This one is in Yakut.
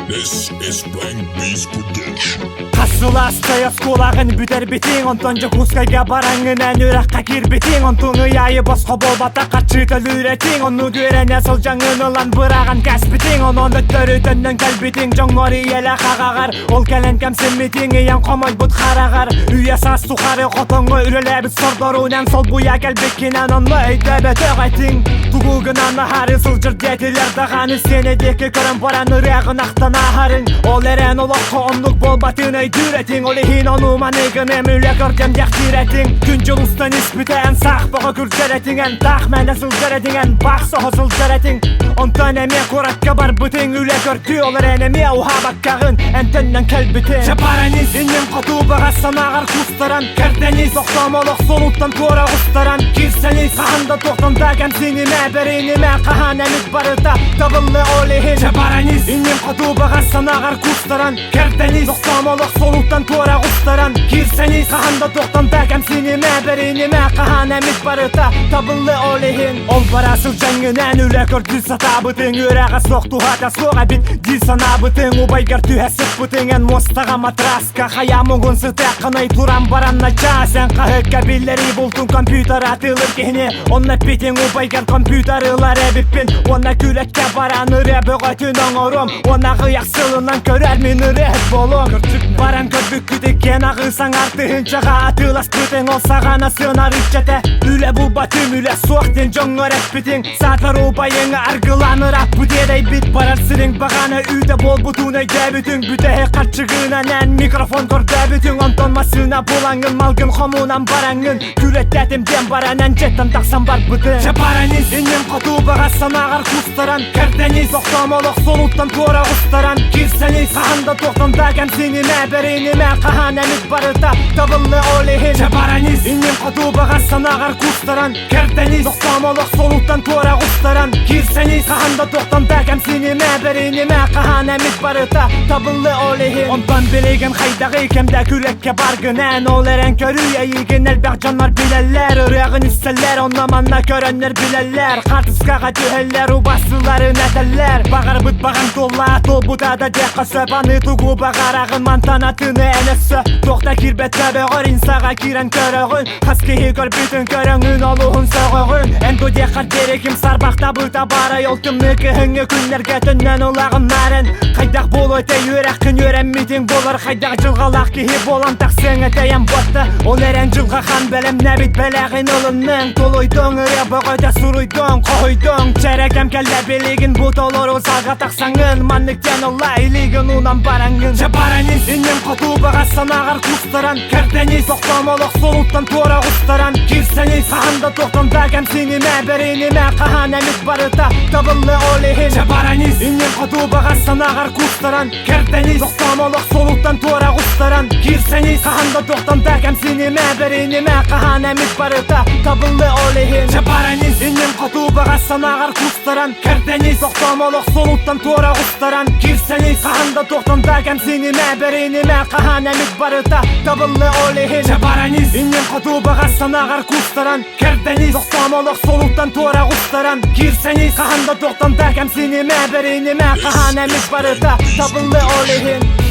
This is Blank Beast Production. Хас сыл ааста оскуолаҕын бүтэрбитиҥ, онтон Дьокуускайга бараҥҥынан үөрэххэ киирбитиҥ, онтуҥ ый аайы босхо буолбатах харчы төлүүр этиҥ, оннук үөрэнэ сылдьаҥҥын ылан быраҕан кээспитиҥ, онон өттөрү төннөн кэлбитиҥ, дьоҥҥор ийэлээх аҕаҕар, ол кэлэн кэмсиммитиҥ, ийэҥ хомойбут хараҕар, үйэ саас тухары хотоҥҥо үлэлээбит сордорунан солбуйа кэлбиккинэн онно өйдөөбөтөх этиҥ. Тугу гынан аһары сылдьар диэтилэр даҕаны сиэнэ диэки көрөн баран ырыаҕын ахтан ааһарыҥ. Ол эрэн олоххо оннук буолбатын өйдүүр этиҥ. Ол иһин ону маны гыныам үлэ көрдөм диэхтиир этиҥ. Күн дьыл устан испитэ эн саах бөҕө күрдьэр этиҥ, эн таах мээнэ сылдьар этиҥ, эн баах соһо сылдьар этиҥ. Онтон эмиэ куоракка барбытыҥ үлэ көрдүү, ол эрэн эмиэ уһаабаккаҕын эн төннөн кэлбитиҥ. Чапаранис иннин хоту баҕас санааҕар кустаран, кэрдэнис тохтоомо олох суолуттан туора оҕустаран, киирсэнис хаһан да туохтан да кэмсинимэ, бэринимэ, хаһан эмит барыта табыллы ол иһин. Чапаранис иннин хоту баҕас санааҕар кустаран, кэрдэнис тохтоомо олох суолуттан туора оҕустаран, киирсэнис хаһан да туохтан да кэмсинимэ, бэринимэ, хаһан эмит барыта табыллы ол иһин. Ол бара сылдьаҥҥынан үлэ көрдүү сатаабытыҥ, үөрэҕэ суох туһата суох эбит дии санаабытыҥ, убайгар түһэ сыппытыҥ, эн муостаҕа матраска хайа муҥун сытыаххыный туран баран начаас эн хаһыакка биллэрии бултун компьютер атыылыр киһини онно эппитиҥ убайгар компьютер ылар эбиппин уонна күлэккэ баран ырыа бөҕөтүн оҥоруом уонна аҕыйах сылынан көрөр мин ырыаһыт буолуом баран көрбүккүт иккиэн аҕыы саҥар тыһыынчаҕа атыыласпытыҥ ол саҕана сыанар иччэтэ үлэ булбатым үлэ суох диэн дьоҥҥор эппитиҥ саатар убайыҥ аргылаан ырааппыт иэдэйбит барар сириҥ баҕана үүтэ буолбутун өйдөөбүтүҥ бүтэһик харчыгынан эн микрофон көрдөөбүтүҥ онтон массыына булаҥҥын малгын хомунан бараҥҥын күрэттэтим диэн баран эн дьиэттэн тахсан барбытыҥ Чапаранис иннин хоту баҕас санааҕар кустаран кэрдэнис тохтоомо олох суолуттан туора оҕустаран киирсэнис хаһан да туохтан да кэмсинимэ бэринимэ хаһан эмит барыта табыллы ол иһин Чапаранис иннин хоту баҕас санааҕар кустаран кэрдэнис тохтоомо олох суолуттан туора оҕустаран киирсэнис хаһан да туохтан да кэмсинимэ бэринимэ хаһан эмит барыта табыллы ол иһин онтон билигин хайдаҕый кэмдэ күрэккэ баргын эн ол эрэн көрүй эйигин элбэх дьоннор билэллэр ырыаҕын истэллэр онно манна көрөннөр билэллэр хаартыскаҕа түһэллэр убастыыларын этэллэр баҕарбыт баҕаҥ туолла туолбута да диэххэ сөп аны тугу баҕараҕын мантан атыны эн өссө туох да киирбэт төбөҕөр инсаҕа киирэн көрөҕүн Хас киһи көрбүтүн көрөҥүн олуһун сөҕөҕүн Эн бу диэххэр диэри ким сарбахтабыта баарай Ол тымныы кыһыҥҥы күннэргэ төннөн ылаҕын наарын Хайдах буолуо этэй үөрэххин үөрэммитиҥ буолар Хайдах дьылҕалаах киһи буолан тахсыаҥ этэйэн буотта Ол эрэн дьылҕа хан бэлэмнээбит бэлэҕин ылынныҥ Тулуйдуҥ ырыа бөҕөтө суруйдуҥ хоһуйдуҥ Чэрэ кэм кэллэ билигин бу толору залга тахсаҥҥын Маннык диэн ылла илиигин уунан бараҥҥын Чапаранис иннин хоту баҕас санааҕар кустаран Кэрдэнис тохтоомо олох суолуттан туора оҕустаран Киирсэнис хаһан да туохтан да кэмсинимэ бэринимэ Хаһан эмит барыта табыллы ол иһин Чапаранис иннин хоту баҕас санааҕар кустаран Кэрдэнис тохтоомо олох суолуттан туора оҕустаран Киирсэнис хаһан да туохтан да кэмсинимэ бэринимэ Хаһан эмит барыта табыллы ол иһин Чапаранис иннин хоту баҕас санааҕар кустаран Кэрдэнис тохтоомо олох суолуттан туора оҕустаран Киирсэнис хаһан да туохтан да кэмсинимэ бэринимэ Хаһан эмит барыта табыллы ол иһин Чапаранис иннин хоту баҕас санааҕар кустаран Кэрдэнис тохтоомо олох суолуттан туора оҕустаран Киирсэнис хаһан да туохтан да кэмсинимэ бэринимэ Хаһан эмит барыта табыллы ол иһин.